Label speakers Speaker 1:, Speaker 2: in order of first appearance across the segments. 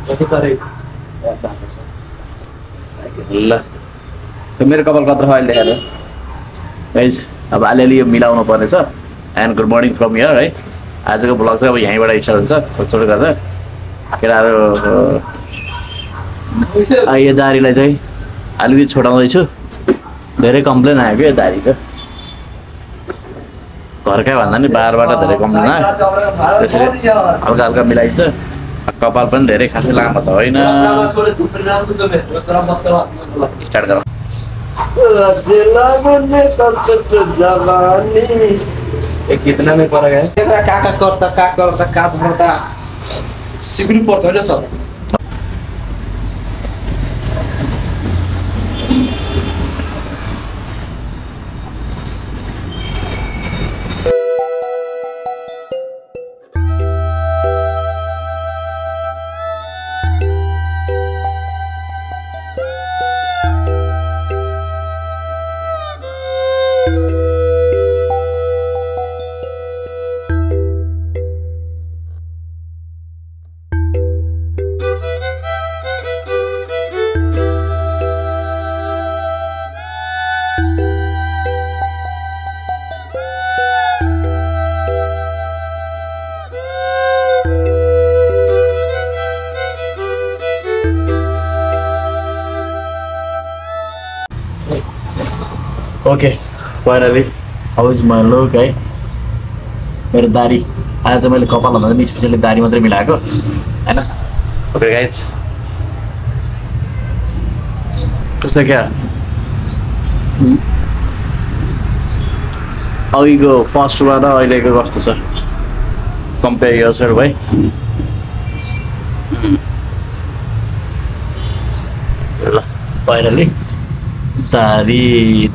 Speaker 1: ल मेरो कपाल कत्रो अहिले देखाएर गाइज अब अलिअलि यो मिलाउनु पर्नेछ and good morning from here है आजको ब्लग चाहिँ अब यहीँबाट स्टार्ट हुन्छ छोटो गर्दा केटाहरू यो दारीलाई चाहिँ अलिकति छोडाउँदैछु धेरै कम्प्लेन आयो कि यो दारीको घरकै भन्दा नि बाहिरबाट धेरै कम्प्लेन आयो त्यसरी हल्का हल्का मिलाइन्छ कपाल पनि धेरै खासै लामो त होइन स्टार्ट गरौँ
Speaker 2: कितना में पड़ गया का करता सिगरी पर्छ हैन सब
Speaker 1: okay finally how is my look है मेरो दारी आज चाहिँ मैले कपाल भन्दा पनि स्पेसली दारी मात्रै मिलाएको हैन ओके गाइज कसले क्या अघिको फर्स्टबाट अहिलेको कस्तो छ कम्पेयर योरसेल्फ है ल फाइनली दारी ये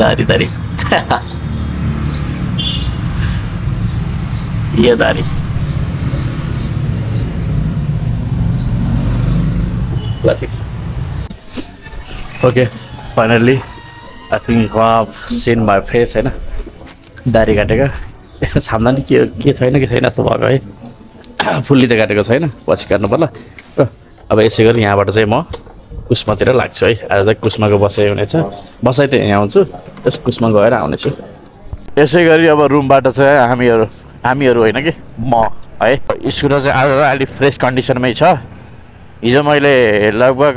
Speaker 1: दारी okay finally I think you have seen my face है ना दारी काटेको यसमा छाम्दा नि के छैन कि छैन जस्तो भएको है फुल्ली त काटेको छैन पछि काट्नु पर्ला अब यसै गरी यहाँबाट चाहिँ म कुस्मातिर लाग्छु है आज चाहिँ कुस्माको बसाइ हुनेछ बसाइ त यहाँ आउँछु त्यस कुस्मा गएर आउनेछु यसै गरी अब रुमबाट चाहिँ हामीहरू होइन कि म है स्कुटर चाहिँ आज अलिक फ्रेस कन्डिसनमै छ हिजो मैले लगभग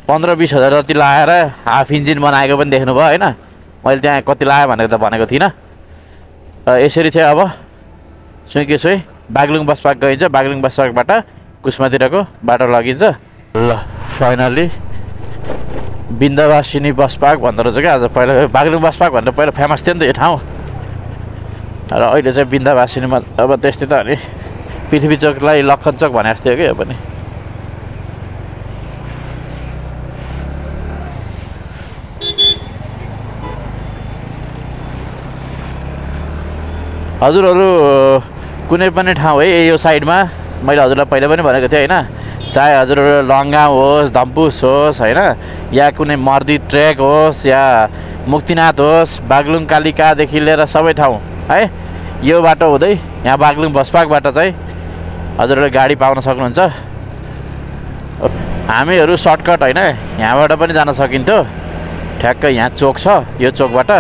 Speaker 1: 15-20 हजार जति लगाएर हाफ इन्जिन बनाएको पनि देख्नुभयो होइन मैले त्यहाँ कति लगाएँ भनेर त भनेको थिइनँ यसरी चाहिँ अब सुइके सोही बागलुङ बस पार्क गइन्छ बागलुङ बस पार्कबाट कुस्मातिरको बाटो लगिन्छ ल फाइनली बिन्दावासिनी बस पार्क भन्दो रहेछ क्या आज पहिला बागलुङ बस पार्क भनेर पहिला फेमस थियो नि त यो ठाउँ र अहिले चाहिँ बिन्दावासिनीमा अब त्यस्तै त अनि पृथ्वी चोकलाई लखन चोक भने जस्तो हो कि यो पनि हजुरहरू कुनै पनि ठाउँ है यो साइडमा मैले हजुरलाई पहिला पनि भनेको थिएँ होइन चाहे हजुरहरू लङगाउँ होस् धम्पुस होस् होइन या कुनै मर्दी ट्रेक होस् या मुक्तिनाथ होस् बागलुङ कालिकादेखि लिएर सबै ठाउँ है यो बाटो हुँदै यहाँ बागलुङ बस पार्कबाट चाहिँ हजुरहरूले गाडी पाउन सक्नुहुन्छ हामीहरू सर्टकट होइन यहाँबाट पनि जान सकिन्थ्यो ठ्याक्कै यहाँ चोक छ यो चोकबाट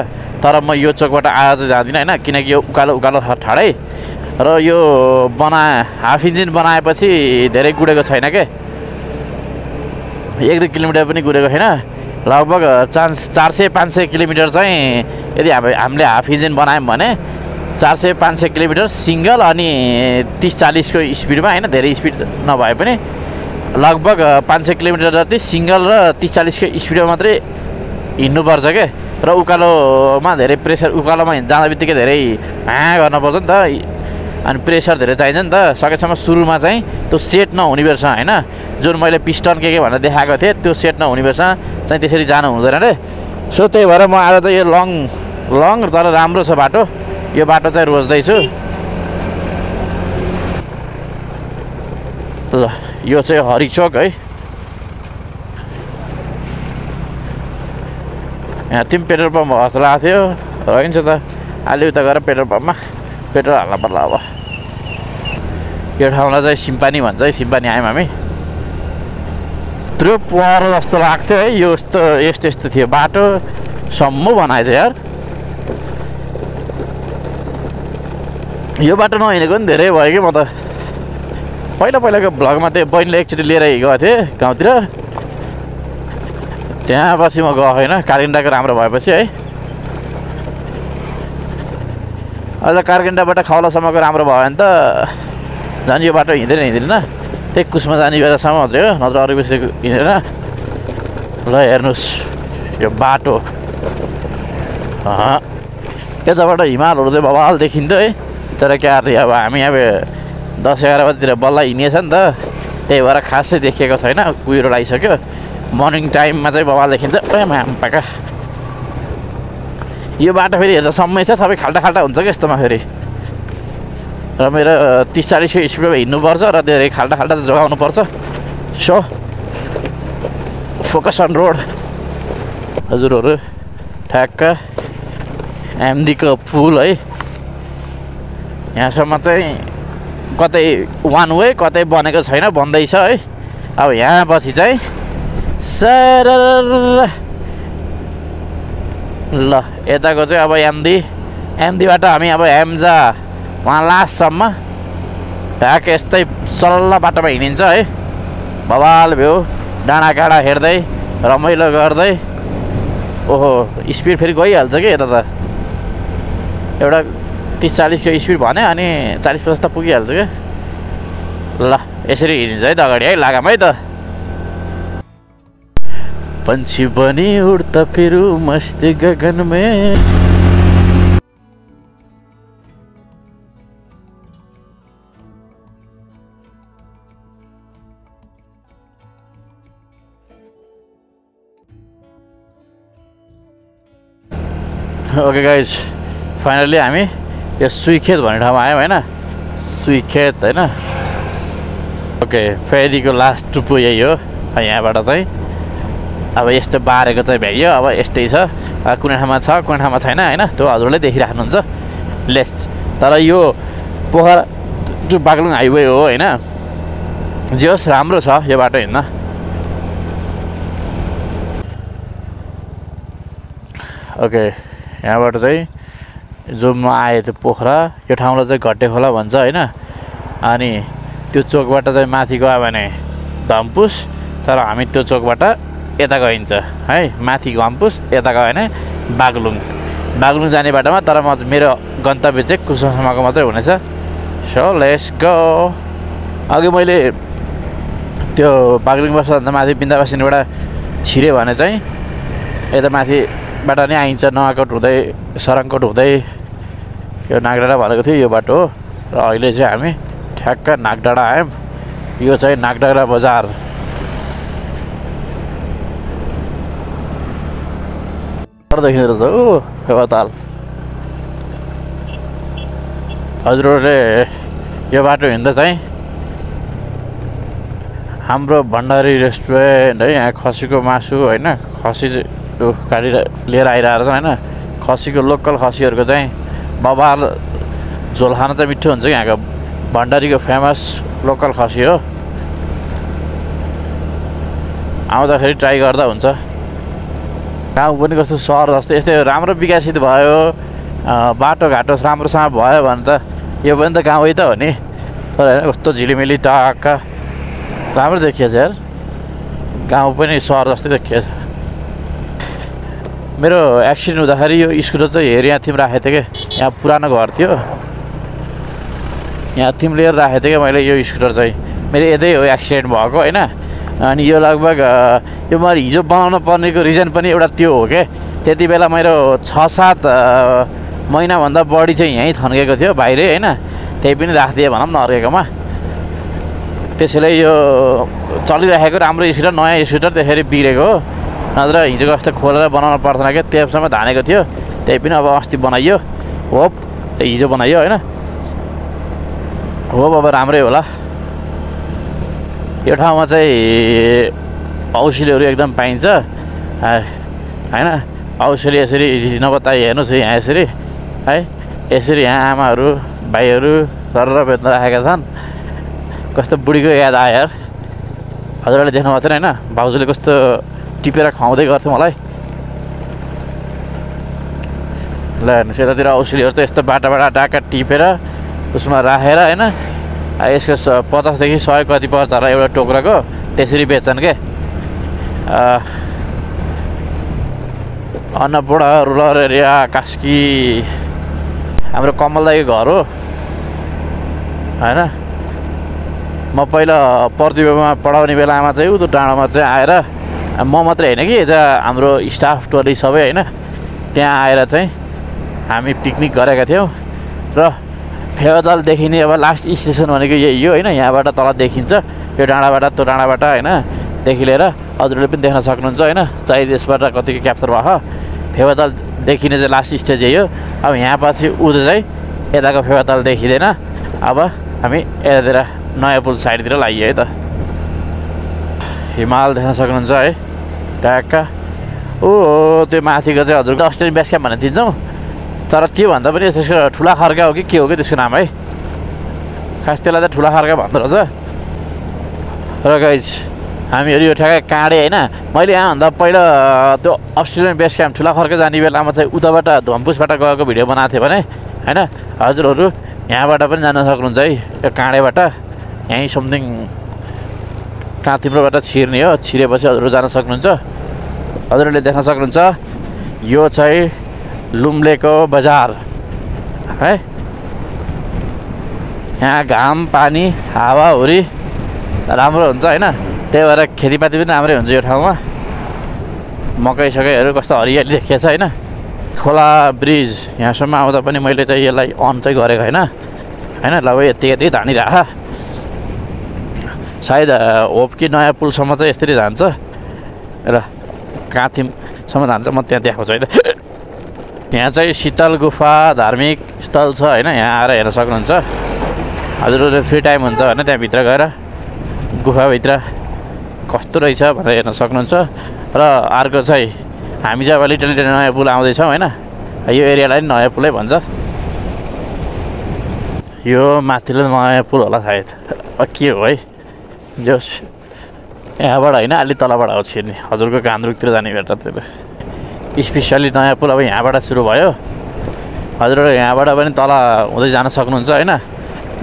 Speaker 1: तर म यो चोकबाट आज जाँदिनँ होइन किनकि यो उकालो ठाडै र यो हाफ इन्जिन बनाएपछि धेरै गुडेको छैन के 1-2 किलोमिटर पनि गुडेको छैन लगभग 400-500 किलोमिटर चाहिँ यदि हामीले हाफ इन्जिन बनायौँ भने 400-500 किलोमिटर सिङ्गल अनि 30-40 को स्पिडमा होइन धेरै स्पिड नभए पनि लगभग 500 किलोमिटर जति सिङ्गल र 30-40 को स्पिडमा मात्रै हिँड्नुपर्छ के र उकालोमा धेरै प्रेसर उकालोमा जाँदा बित्तिकै धेरै गर्नुपर्छ नि त अनि प्रेसर धेरै चाहिन्छ नि त सकेसम्म सुरुमा चाहिँ त्यो सेट नहुने रहेछ होइन जुन मैले पिस्टन के भनेर देखाएको थिएँ त्यो सेट नहुने रहेछ चाहिँ त्यसरी जानु हुँदैन रे सो त्यही भएर म आज त यो लङ तर राम्रो छ बाटो यो बाटो चाहिँ रोज्दैछु ल यो चाहिँ हरिचोक है यहाँ तिमी पेट्रोल पम्प हस्त लगाएको थियो रहन्छ त अलि उता गएर पेट्रोल पम्पमा पेट्रोल हाल्नु पर्ला अब यो ठाउँलाई चाहिँ सिम्पानी भन्छ है, सिम्पानी आयौँ हामी। त्यो पर जस्तो लाग्थ्यो है, यो यस्तो यस्तो यस्तो थियो बाटो, सम्म बनाएछ यार। यो बाटो नहिँडेको पनि धेरै भयो कि म त पहिलाको भ्लगमा त्यो बहिनीले एकचोटि लिएर गएको थिएँ गाउँतिर, त्यहाँपछि म गएको होइन। कारगेन्डाको राम्रो भएपछि है, अझ कारगेन्डाबाट खौलासम्मको राम्रो भयो भने त झन् यो बाटो हिँड्दैन त्यही कुसमा जाने बेलासम्म मात्रै हो, नत्र अरू बेसी हिँडेन। ल हेर्नुहोस् यो बाटो, यताबाट हिमालहरू चाहिँ बबाल देखिन्थ्यो है। तर क्या अरे अब हामी अब 10-11 बजीतिर बल्ल हिँडिएछ नि त, त्यही भएर खासै देखिएको छैन, कुहिरो लगाइसक्यो। मर्निङ टाइममा चाहिँ बबाल देखिन्छ। माम्पाका यो बाटो फेरि हेर्दा सम्मै छ, सबै खाल्टा हुन्छ कि यस्तोमा फेरि। र मेरो 30-40 स्पिडमा हिँड्नुपर्छ र धेरै खाल्टा त जोगाउनुपर्छ। सो फोकस अन रोड हजुरहरू। ठ्याक्क एमडीको पुल है, यहाँसम्म चाहिँ कतै वान वे कतै बनेको छैन, बन्दैछ है। अब यहाँ पछि चाहिँ सर ल यताको चाहिँ अब एमडीबाट हामी अब हेम्जा वहाँ लास्टसम्म ढाक यस्तै सल्ल बाटोमा हिँडिन्छ है। बवाल भ्यू, डाँडाकाँडा हेर्दै रमाइलो गर्दै। ओहो स्पिड फेरि गइहाल्छ कि यता त, एउटा 30-40 को स्पिड भन्यो अनि 40-50 त पुगिहाल्छ क्या। ल यसरी हिँडिन्छ है त अगाडि है, लगाम है त। पंछी बनी उड्ता फिरू मस्त गगन में। ओके गाइज, फाइनली हामी यो सुइखेत भन्ने ठाउँमा आयौँ होइन, सुइखेत होइन। ओके फेरीको लास्ट टुप्पो यही हो। यहाँबाट चाहिँ अब यस्तो बारेको चाहिँ भ्याइयो, अब यस्तै छ। कुनै ठाउँमा छ कुनै ठाउँमा छैन होइन, त्यो हजुरले देखिराख्नुहुन्छ लेस। तर यो पोखरा टु बागलुङ हाइवे हो होइन, जे होस् राम्रो छ यो बाटो हिँड्न। ओके यहाँबाट चाहिँ जो म आएँ त्यो पोखरा, यो ठाउँलाई चाहिँ घट्टे खोला भन्छ होइन। अनि त्यो चोकबाट चाहिँ माथि गयो भने धम्पुस, तर हामी त्यो चोकबाट यता गइन्छ है, माथि घम्पुस, यता गयो भने बागलुङ जाने बाटोमा। तर मेरो गन्तव्य चाहिँ कुसमासम्मको मात्रै हुनेछ। So let's go. अघि मैले त्यो बागलुङ बस्दा माथि बिन्दाबासिनीबाट छिरेँ भने चाहिँ यता माथिबाट नै आइन्छ, नवाकोट हुँदै सरङकोट हुँदै यो नागडाँडा भनेको थियो यो बाटो हो। र अहिले चाहिँ हामी ठ्याक्क नागडाँडा आयौँ। यो चाहिँ नागडाँडा बजार। देखिँदो रहेछ हो फेवाताल। हजुरहरूले यो बाटो हिँड्दा चाहिँ हाम्रो भण्डारी रेस्टुरेन्ट है, यहाँ खसीको मासु होइन, खसी गाडी लिएर आइरहेको छन् होइन। खसीको लोकल खसीहरूको चाहिँ बबाल झोल खान चाहिँ मिठो हुन्छ कि, यहाँको भण्डारीको फेमस लोकल खसी हो। आउँदाखेरि ट्राई गर्दा हुन्छ। गाउँ पनि कस्तो सहर जस्तो यस्तै राम्रो विकसित भयो, बाटोघाटो राम्रोसँग भयो भने त यो पनि त गाउँै त हो नि। तर होइन कस्तो झिलिमिली टक्क राम्रो देखिएछ यार, गाउँ पनि सहर जस्तै देखिएछ। मेरो एक्सिडेन्ट हुँदाखेरि यो स्कुटर चाहिँ हेर यहाँ थिम राखेको थिएँ कि, यहाँ पुरानो घर थियो, यहाँ थिम लिएर राखेको थिएँ कि मैले यो स्कुटर चाहिँ। मेरो यतै हो एक्सिडेन्ट भएको होइन। अनि यो लगभग यो मैले हिजो बनाउनु पर्नेको रिजन पनि एउटा त्यो हो क्या। त्यति बेला मेरो 6-7 महिनाभन्दा बढी चाहिँ यहीँ थन्केको थियो बाहिरै होइन, त्यही पनि राखिदिएँ भनौँ न अर्केकोमा। त्यसैले यो चलिराखेको राम्रो स्कुटर, नयाँ स्कुटर त्यसरी बिग्रेको हो। नत्र हिजो जस्तो खोलेर बनाउनु पर्थेन क्या, त्यसमा धानेको थियो। त्यही पनि अब अस्ति बनाइयो, होप हिजो बनाइयो होइन, होप अब राम्रै होला। यो ठाउँमा चाहिँ औषधीहरू एकदम पाइन्छ होइन। औषधी यसरी नबताई हेर्नुहोस् यहाँ यसरी है, यसरी यहाँ आमाहरू भाइहरू गरेर बेच्न राखेका छन्। कस्तो बुढीको याद आयो यार। हजुरहरूले देख्नु भएको थिएन होइन, भाउजूले कस्तो टिपेर खुवाउँदै गर्थ्यो मलाई। ल हेर्नुहोस् यतातिर औषधीहरू त यस्तो बाटाबाट डाका टिपेर उसमा राखेर होइन, यसको 50 देखि 100 कति पर्छ होला एउटा टोक्राको, त्यसरी बेच्छन् के। अन्नपूर्ण रुरल एरिया कास्की हाम्रो कमल दाइको घर हो होइन। म पहिला प्रतिभामा पढाउने बेलामा चाहिँ उतो डाँडामा चाहिँ आएर, म मात्रै होइन कि यता हाम्रो स्टाफ टोली सबै होइन, त्यहाँ आएर चाहिँ हामी पिकनिक गरेका थियौँ। र फेवाताल देखिने अब लास्ट स्टेसन भनेको यही हो होइन, यहाँबाट तल देखिन्छ यो डाँडाबाट त्यो डाँडाबाट होइन, देखि लिएर हजुरले पनि देख्न सक्नुहुन्छ होइन, चाहे त्यसबाट कतिको क्याप्चर भयो। फेवाताल देखिने चाहिँ लास्ट स्टेज यही हो। अब यहाँ पछि उँधो चाहिँ यताको फेवाताल देखिँदैन। अब हामी यतातिर नयाँ पुल साइडतिर लागियो है त। हिमाल देख्न सक्नुहुन्छ है ट्याक्का। ओ त्यो माथिको चाहिँ हजुरको अस्ट्रेलियन बेस क्याम्प भनेर चिन्छौँ, तर त्यो भन्दा पनि त्यसको ठुला खर्का हो कि के हो कि त्यसको नाम है, खास त्यसलाई त ठुला खर्का भन्दो रहेछ। र गाइज हामीहरू यो ठ्याक्कै काँडे होइन, मैले यहाँभन्दा पहिला त्यो अस्ट्रेलियन बेस क्याम्प ठुला खर्का जाने बेलामा चाहिँ उताबाट धम्पुसबाट गएको भिडियो बनाएको थिएँ भने होइन, हजुरहरू यहाँबाट पनि जान सक्नुहुन्छ है यो काँडेबाट। यहीँ समथिङ कहाँ तिम्रोबाट छिर्ने हो, छिरेपछि हजुरहरू जान सक्नुहुन्छ। हजुरहरूले देख्न सक्नुहुन्छ यो चाहिँ लुम्लेको बजार है। यहाँ घाम पानी हावाहुरी राम्रो हुन्छ होइन, त्यही भएर खेतीपाती पनि राम्रै हुन्छ यो ठाउँमा। मकै सकैहरू कस्तो हरियाली देखिएको छ होइन। खोला ब्रिज यहाँसम्म आउँदा पनि मैले चाहिँ यसलाई अन चाहिँ गरेको होइन होइन। ल यति धानिराख, सायद होप कि नयाँ पुलसम्म चाहिँ यसरी जान्छ र काथिमसम्म जान्छ, म त्यहाँ देखाउँछु है त। यहाँ चाहिँ शीतल गुफा धार्मिक स्थल छ होइन, यहाँ आएर हेर्न सक्नुहुन्छ। हजुरहरूले फ्री टाइम हुन्छ होइन, त्यहाँभित्र गएर गुफाभित्र कस्तो रहेछ भनेर हेर्न सक्नुहुन्छ। र अर्को चाहिँ हामी चाहिँ अब लिटल नयाँ पुल आउँदैछौँ होइन, यो एरियालाई पनि नयाँ पुलै भन्छ। यो माथिल्लो नयाँ पुल होला सायद, के हो है जोस्। यहाँबाट होइन अलि तलबाट हो छिर्ने, हजुरको गान्द्रुकतिर जाने बेटा त्यो स्पेसली नयाँ पुल अब यहाँबाट सुरु भयो। हजुरहरू यहाँबाट पनि तल हुँदै जान सक्नुहुन्छ होइन।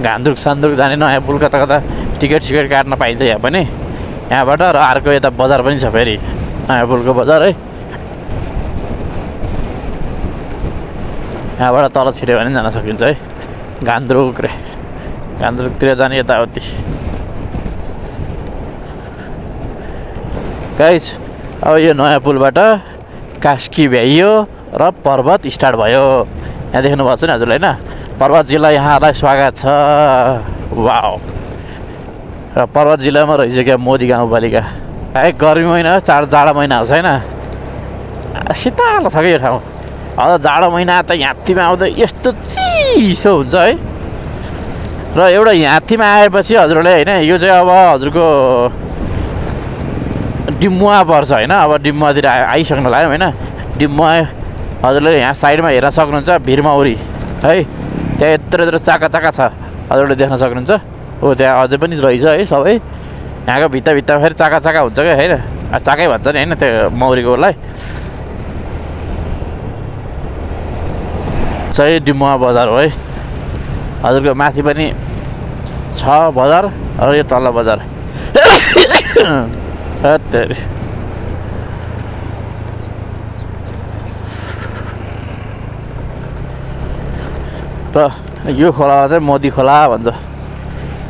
Speaker 1: गान्द्रुक सान्द्रुक जाने नयाँ पुल कता कता टिकट सिकट काट्न पाइन्छ यहाँ पनि यहाँबाट। र अर्को यता बजार पनि छ फेरि नयाँ पुलको बजार है, यहाँबाट तल छिर्यो भने जान सकिन्छ है। गान्द्रुकतिर जाने यताउति। गाइज अब यो नयाँ पुलबाट कास्की भ्याइयो र पर्वत स्टार्ट भयो। यहाँ देख्नु भएको छ नि हजुरलाई होइन, पर्वत जिल्ला यहाँलाई स्वागत छ। वाउ, र पर्वत जिल्लामा रहेछ क्या मोदी गाउँपालिका। गर्मी महिना जाडो महिना आउँछ होइन, शीतल छ कि यो ठाउँ। अब जाडो महिना त हात्तीमा आउँदा यस्तो चिसो हुन्छ है। र एउटा हात्तीमा आएपछि हजुरले होइन, यो चाहिँ अब हजुरको डिम्बुवा पर्छ होइन। अब डिम्बुवातिर आइसक्न लाग्यो होइन। डिम्बुवा हजुरले यहाँ साइडमा हेर्न सक्नुहुन्छ, भिरमौरी है, त्यहाँ यत्रो चाका चाका छ हजुरले देख्न सक्नुहुन्छ। हो त्यहाँ अझै पनि रहेछ है सबै। यहाँको भित्ता फेरि चाका चाका हुन्छ क्या होइन, चाकै भन्छ नि होइन त्यो मौरीकोलाई चाहिँ। डिम्बुवा बजार हो है हजुरको, माथि पनि छ बजार र यो तल बजार। र यो खोला चाहिँ मोदी खोला भन्छ।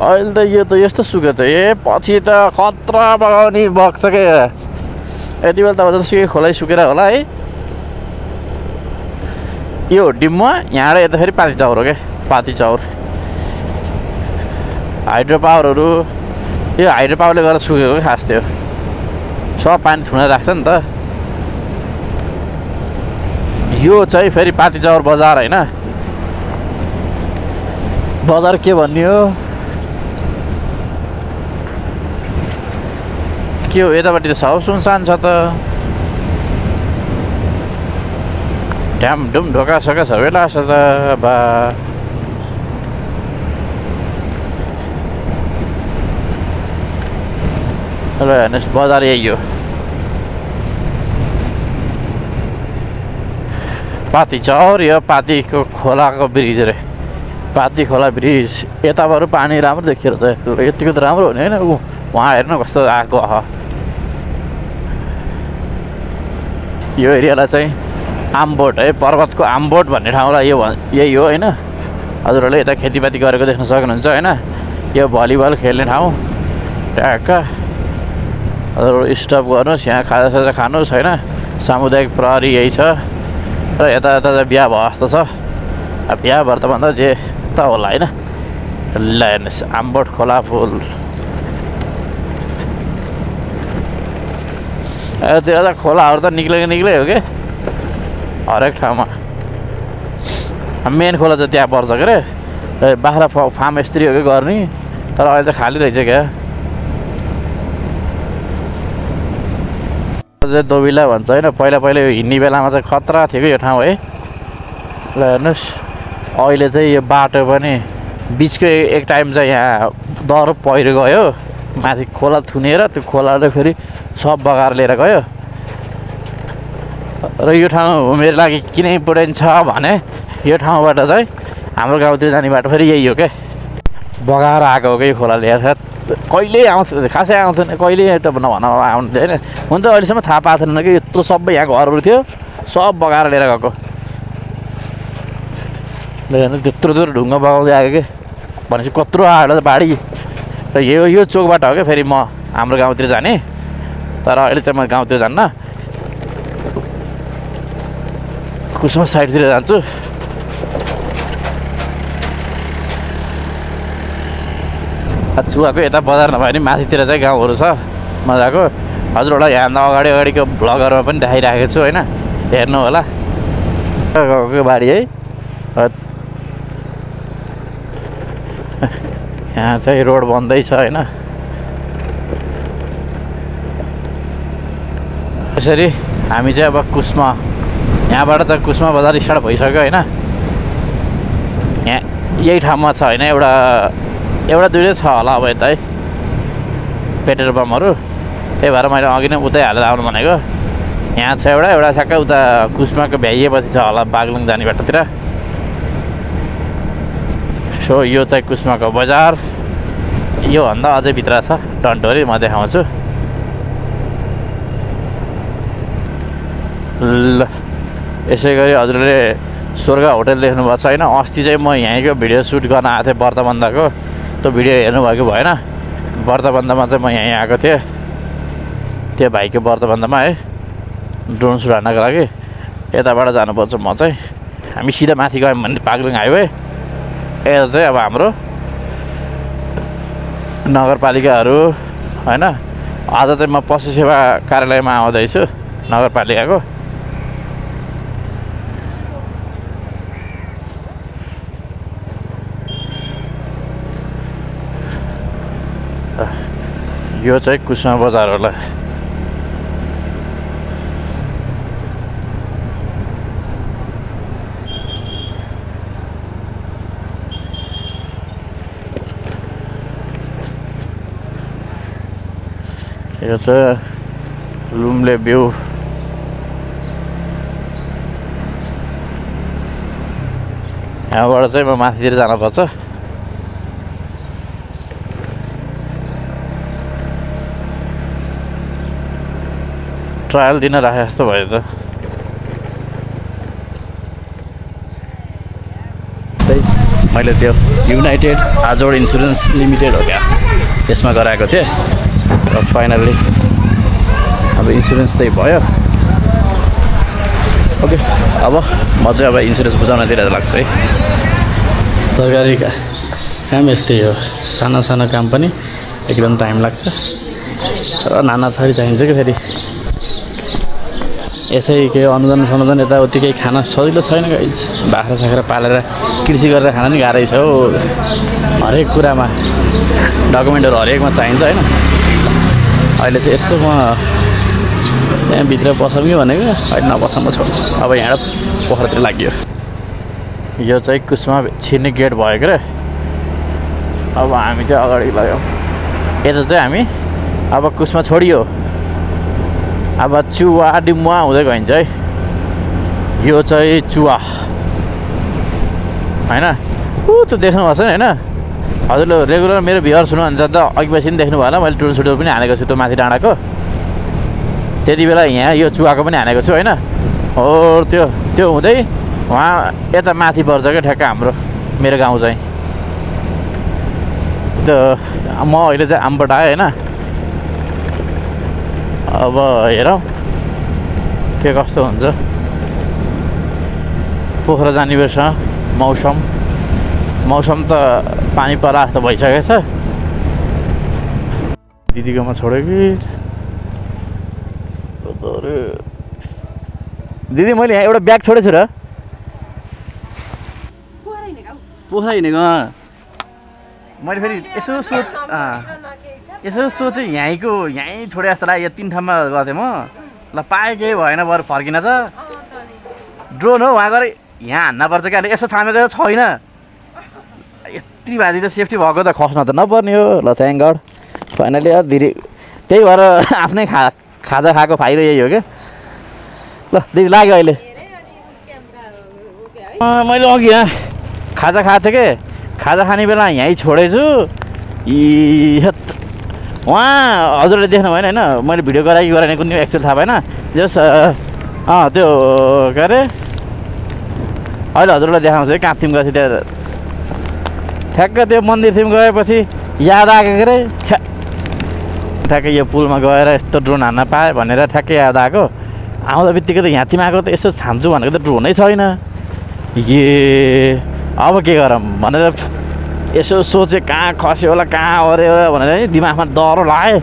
Speaker 1: अहिले त यो त यस्तो सुकेको छ, पछि त खतरा बगाउने बग्छ क्या। यति बेला त जस्तो खोलै सुकेर होला है। यो डिम्बुवा यहाँबाट यता फेरि पाती चौर हो क्या, पाती चौर। हाइड्रो पावरहरू यो हाइड्रो पावरले गर्दा सुकेको क्या खास, त्यो सब पानी थुनेर राख्छ नि त। यो चाहिँ फेरि पाती चौर बजार होइन। बजार के भन्ने हो के हो, यतापट्टि त सब सुनसान छ त। ढ्याम डुम ढोका सका सबै लाग्छ त बा। ल हेर्नुहोस् बजार यही हो पाती चौर यो पातीको खोलाको ब्रिज रे पाती खोला ब्रिज यताबाट पानी राम्रो देखिएर त यतिको त राम्रो हुने होइन वहाँ हेर्नु कस्तो आएको यो एरियालाई चाहिँ आम्बोट है पर्वतको आम्बोट भन्ने ठाउँलाई यही हो होइन हजुरहरूले यता खेतीपाती गरेको देख्न सक्नुहुन्छ होइन यो भलिबल खेल्ने ठाउँ ट्याक्क हजुरहरू स्टप गर्नुहोस् यहाँ खाजासाजा खानुहोस् होइन सामुदायिक प्रहरी यही छ र यता चाहिँ बिहा भयो जस्तो छ बिहा भएर त भन्दा जे त होला होइन ल हेर्नुहोस् आम्बोट खोला फुल यतातिर त खोलाहरू त निक्लै हो कि हरेक ठाउँमा मेन खोला चाहिँ त्यहाँ पर्छ के अरे बाख्रा फार्म यस्तरी हो कि गर्ने तर अहिले चाहिँ खाली रहेछ क्या चाहिँ दोबिला भन्छ होइन पहिला यो हिँड्ने बेलामा चाहिँ खतरा थियो कि यो ठाउँ है ल हेर्नुहोस् अहिले चाहिँ यो बाटो पनि बिचको एक टाइम चाहिँ यहाँ दह्रो पहिरो गयो माथि खोला थुनेर त्यो खोलाले फेरि सब बगाएर लिएर गयो र यो ठाउँ मेरो लागि किन इम्पोर्टेन्ट छ भने यो ठाउँबाट चाहिँ हाम्रो गाउँतिर जाने बाटो फेरि यही हो क्या बगाएर आएको हो कि खोला लिएर कहिले आउँथ्यो खासै आउँथेन कहिले त नभन आउँदैन हुन त अहिलेसम्म थाहा पाएको थिएन कि यत्रो सबै यहाँ घरहरू थियो सब बगाएर लिएर गएको ल हेर्नु त्यत्रो ढुङ्गा बगाउँदै आएको कि भनेपछि कत्रो आयो बाढी र यो चोकबाट हो क्या फेरि म हाम्रो गाउँतिर जाने तर अहिले चाहिँ म गाउँतिर जान्न कुसमा साइडतिर जान्छु चुवाको यता बजार नभए पनि माथितिर चाहिँ गाउँहरू छ मजाको हजुरहरूलाई यहाँ अगाडिको भ्लगहरूमा पनि देखाइराखेको छु होइन हेर्नु होला गएको बारी है यहाँ चाहिँ रोड बन्दैछ होइन यसरी हामी चाहिँ अब कुसमा यहाँबाट त कुसमा बजार स्टार्ट भइसक्यो होइन यहाँ यही ठाउँमा छ होइन एउटा दुइटै छ होला अब यता है पेट्रोल पम्पहरू त्यही भएर मैले अघि नै उतै हालेर आउनु भनेको यहाँ छ एउटा ठ्याक्कै उता कुसमाको भ्याइएपछि छ होला बागलुङ जाने बाटोतिर सो यो चाहिँ कुसमाको बजार योभन्दा अझै भित्र छ डन्टोरी म देखाउँछु ल यसै गरी हजुरले स्वर्ग होटल देख्नुभएको छ होइन अस्ति चाहिँ म यहीँको भिडियो सुट गर्न आएको थिएँ व्रतबन्धको त्यो भिडियो हेर्नुभएको भएन व्रतबन्धमा चाहिँ म यहीँ आएको थिएँ त्यो भाइको व्रतबन्धमा है ड्रोन सुट हान्नको लागि यताबाट जानुपर्छ म चाहिँ हामी सिधा माथि गयौँ भने बागलुङ हाइवे यता चाहिँ अब हाम्रो नगरपालिकाहरू होइन आज चाहिँ म पशु सेवा कार्यालयमा आउँदैछु नगरपालिकाको यो चाहिँ कुसमा बजार होला यो चाहिँ लुम्ले भ्यू यहाँबाट चाहिँ म माथितिर जानुपर्छ ट्रायल दिन राखे जस्तो भयो त मैले त्यो युनाइटेड आजोड इन्सुरेन्स लिमिटेड हो क्या त्यसमा गराएको थिएँ र फाइनल्ली अब इन्सुरेन्स चाहिँ भयो ओके अब म चाहिँ अब इन्सुरेन्स बुझाउनतिर लाग्छु है सरकारी काम यस्तै हो सानो सानो काम पनि एकदम टाइम लाग्छ र नाना थरी चाहिन्छ कि फेरि यसै के अनुदान यताउति केही खान सजिलो छैन गाइस बाख्रा साख्रा पालेर कृषि गरेर खान नि गाह्रै छ हो हरेक कुरामा डकुमेन्टहरू हरेकमा चाहिन्छ होइन अहिले चाहिँ यसो म त्यहाँभित्र पसौँ कि भनेको अहिले नपसौँ छ अब यहाँ पोखरातिर लाग्यो यो चाहिँ कुसमा छिर्ने गेट भयो के अब हामी चाहिँ अगाडि लाग्यौँ यता चाहिँ हामी अब कुसमा छोडियो, अब चुवा डिमुवा हुँदै गइन्छ है। यो चाहिँ चुवा होइन, त्यो देख्नुभएको छ नि होइन। हजुरले रेगुलर मेरो भ्युअर्स हुनुहुन्छ त अघि पछि पनि देख्नु भयो होला, मैले टुल सुटुल पनि हानेको छु त्यो माथि डाँडाको। त्यति बेला यहाँ यो चुवाको पनि हानेको छु होइन। हो त्यो हुँदै वहाँ यता माथि पर्छ क्या ठ्याक्क हाम्रो मेरो गाउँ चाहिँ। त्यो म अहिले चाहिँ आमबाट आएँ होइन। अब हेरौँ के कस्तो हुन्छ। पोखरा जाने बेरसँग मौसम त पानी परा जस्तो भइसकेको छ। दिदीकोमा छोड्यो कि दिदी मैले यहाँ एउटा ब्याग छोडेछु र। पोखरा हिँडेको मैले फेरि यसो सोचेँ यहीँ छोडे जस्तो लाग्यो। 3 ठाउँमा गर्थेँ म, ल पाएँ केही भएन, बरु फर्किन त। ड्रोन हो वहाँ गएर यहाँ हान्न पर्छ क्या, यसो थामेको त छैन। यति भाँदी त सेफ्टी भएको त खस्न त नपर्ने हो। ल थ्याङ्क गड फाइनली यार दिदी, त्यही भएर आफ्नै खाजा खाएको फाइदा यही हो क्या। ल दिदी लाग्यो अहिले। मैले अघि यहाँ खाजा खाएको थिएँ कि, खाजा खाने बेला यहीँ छोडेछु। वहाँ हजुरले देख्नु भएन होइन, मैले भिडियो गराएँ कि गराएन कुनै एक्चुअल थाहा भएन। जस त्यो के अरे अहिले हजुरलाई देखाउँछु है कहाँ थियौँ गएपछि त्यहाँ ठ्याक्क त्यो मन्दिरतिर गएपछि याद आएको के अरे ठ्याक्कै यो पुलमा गएर यस्तो ड्रोन हान्न पाएँ भनेर ठ्याक्कै याद आएको। आउँदा बित्तिकै त यहाँ थिम आएको त यसो छाम्छु भनेको त ड्रोनै छैन। अब के गरौँ भनेर यसो सोचेँ कहाँ खस्यो होला कहाँ अऱ्यो होला भनेर दिमागमा डर लाग्यो।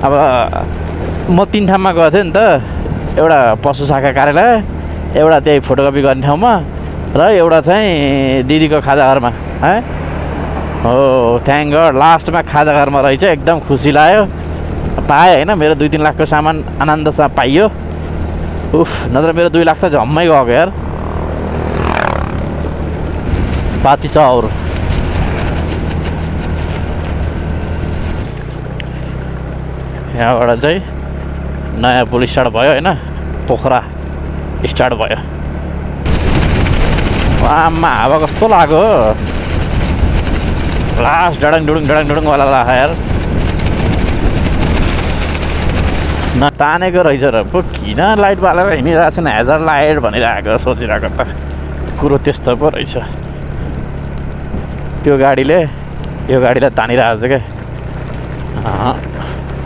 Speaker 1: अब म 3 ठाउँमा गएको थिएँ नि त, एउटा पशु शाखा कार्यालय, एउटा त्यही फोटोकपी गर्ने ठाउँमा र एउटा चाहिँ दिदीको खाजा घरमा है। हो थ्याङ्क गड लास्टमा खाजा घरमा रहेछ, एकदम खुसी लाग्यो। पाएँ होइन, मेरो 2-3 लाखको सामान आनन्दसँग पाइयो। उफ, नत्र मेरो 2 लाख त झम्मै गएको यार। पाती चाउर यहाँबाट चाहिँ नयाँ पुल स्टार्ट भयो होइन, पोखरा स्टार्ट भयो। आमा हावा कस्तो लाग्यो, लास्ट डडाङ डुडुङ वाला लाग्यो यार। नतानेको रहेछ र पो किन लाइट बालेर हिँडिरहेको छैन, हेजर लाइट भनिरहेको सोचिरहेको त कुरो त्यस्तो पो रहेछ। त्यो गाडीले यो गाडीलाई तानिरहेको छ क्या।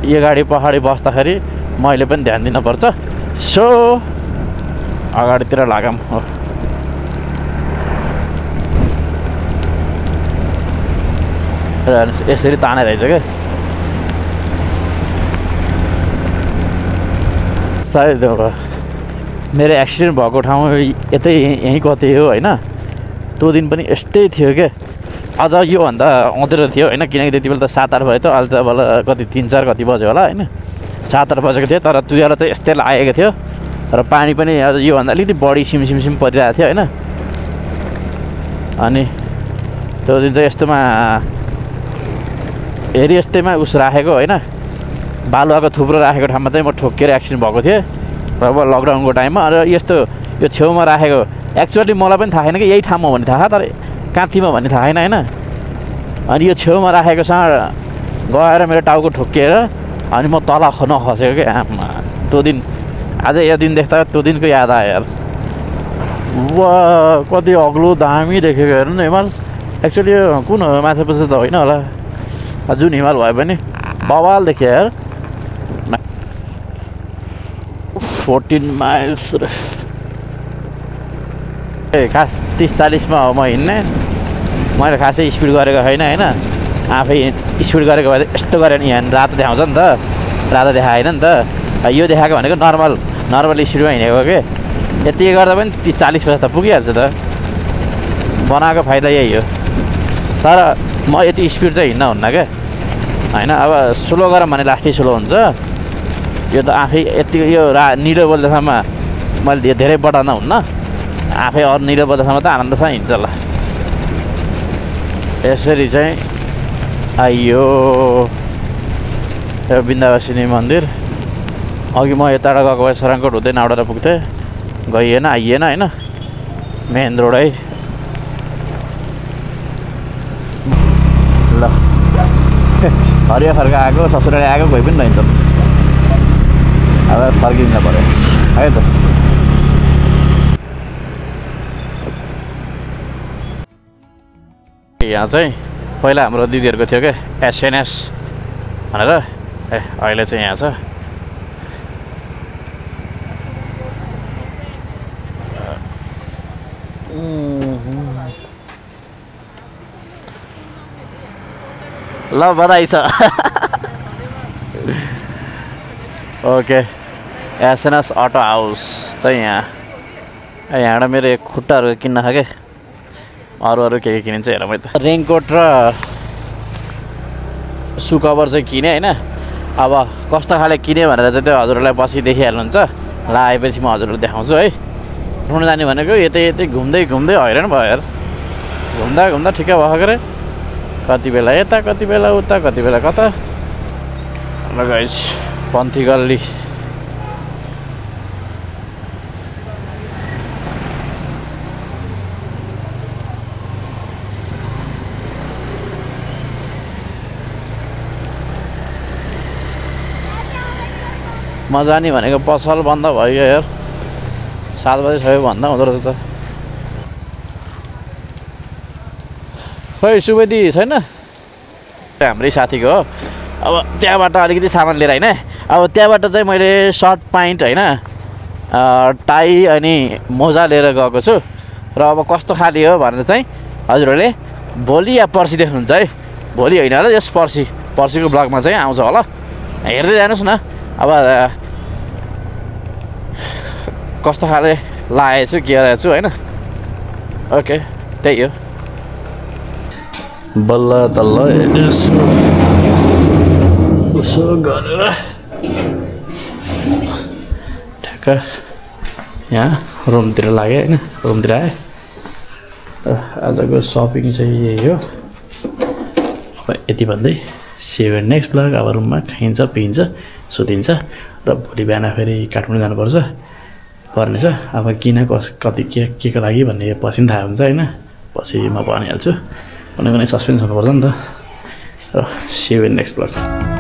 Speaker 1: यो गाडी पछाडि बस्दाखेरि मैले पनि ध्यान दिनुपर्छ। सो अगाडितिर लागौँ। हो यसरी ताने रहेछ क्या। सायद मेरो एक्सिडेन्ट भएको ठाउँ यहीँ कतै हो होइन। त्यो दिन पनि यस्तै थियो क्या, अझ योभन्दा आउँदै थियो होइन, किनकि त्यति बेला त 7-8 भयो त। अहिले त बेला कति 3-4 कति बज्यो होला होइन, 7-8 बजेको थियो। तर त्यो बेला त यस्तै लागेको थियो र पानी पनि अझ योभन्दा अलिकति बढी सिम परिरहेको थियो होइन। अनि त्यो दिन चाहिँ यस्तोमा यस्तैमा उस राखेको होइन, बालुवाको थुप्रो राखेको ठाउँमा चाहिँ म ठोक्केर एक्सिडेन्ट भएको थिएँ र अब लकडाउनको टाइममा। र यस्तो यो छेउमा राखेको एक्चुअली मलाई पनि थाहा छैन कि यही ठाउँमा भन्ने थाहा, तर कहाँ थिएँ भन्ने थाहा छैन होइन। अनि यो छेउमा राखेकोसँग गएर मेरो टाउको ठोक्किएर अनि म तल नखसेको क्या। आमा त्यो दिन अझै यो दिन देख्दा त्यो दिनको याद आयो यार। वाह कति अग्लो दामी देखेको हेर्नु न हिमाल। एक्चुअली यो कुन हो, माछापुच्छा त होइन होला, जुन हिमाल भयो भने बवाल देखियो यार। 14 माइल्स खास 30-40मा हो म हिँड्ने। मैले खासै स्पिड गरेको होइन होइन, आफै स्पिड गरेको भए यस्तो गरेर यहाँ रातो देखाउँछ नि त, रातो देखाएन नि त। यो देखाएको भनेको नर्मल स्पिडमा हिँडेको के। यति गर्दा पनि 30-40 बजे त पुगिहाल्छ त, बनाएको फाइदा यही हो। तर म यति स्पिड चाहिँ हिँड्न हुन्न क्या होइन। अब स्लो गरौँ भने लास्टै स्लो हुन्छ। यो त आफै यति यो निलो बोल्दासम्म मैले धेरै बढाउन हुन्न, आफै अरू निलो बोल्दासम्म त आनन्दसँग हिँड्छ ल। यसरी चाहिँ आइयो यो बिन्दावासिनी मन्दिर अघि म यताबाट गएको भए सराङकोट हुँदै नाउडाँडा पुग्थेँ गइएन आइएन होइन मेन रोड है ल हरियो खर्का आएको ससुराले आएको कोही पनि रहन्छ अब फर्किन्छ पऱ्यो है त यहाँ चाहिँ पहिला हाम्रो दिदीहरूको थियो क्या एसएनएस भनेर अहिले चाहिँ यहाँ छ ल बधाई छ ओके एसएनएस अटो हाउस चाहिँ यहाँबाट मेरो एक खुट्टाहरू किन्न खाके अरू के किनिन्छ हेर मैले त रेनकोट र सु कभर चाहिँ किने होइन अब कस्तो खाले किने भनेर चाहिँ त्यो हजुरहरूलाई पछि देखिहाल्नुहुन्छ ल आएपछि म हजुरलाई देखाउँछु है घुम्न जाने भनेको यतै घुम्दै हैरान भयो यार घुम्दा ठिकै भएको रे कति बेला यता कति बेला उता कति बेला कता ल गाइस पन्थी गल्ली म जाने भनेको पसल बन्द भयो यार 7 बजे छ भन्दा हुँदो रहेछ त खोइ सुवेदी छैन हाम्रै साथीको हो अब त्यहाँबाट अलिकति सामान लिएर होइन अब त्यहाँबाट चाहिँ मैले सर्ट प्यान्ट होइन टाई अनि मोजा लिएर गएको छु र अब कस्तो खाले हो भनेर चाहिँ हजुरहरूले भोलि या पर्सि देख्नुहुन्छ है भोलि होइन होला यस पर्सिको ब्लगमा चाहिँ आउँछ होला हेर्दै जानुहोस् न अब कस्तो खाले लागेको छु के गरेको छु होइन ओके त्यही हो बल्ल तल्ल यसो गरेर ठ्याक्क यहाँ रुमतिर लाग्यो होइन रुमतिर आएँ आजको सपिङ चाहिँ यही हो अब यति भन्दै सेभेन नेक्स्ट ब्लग अब रुममा खाइन्छ पिइन्छ सुतिन्छ र भोलि बिहान फेरि काठमाडौँ जानुपर्छ पर्नेछ अब किन कति के को लागि भन्ने पछि थाहा हुन्छ होइन पछि म भनिहाल्छु कुनै सस्पेन्स हुनुपर्छ नि त र सेभेन नेक्स्ट ब्लग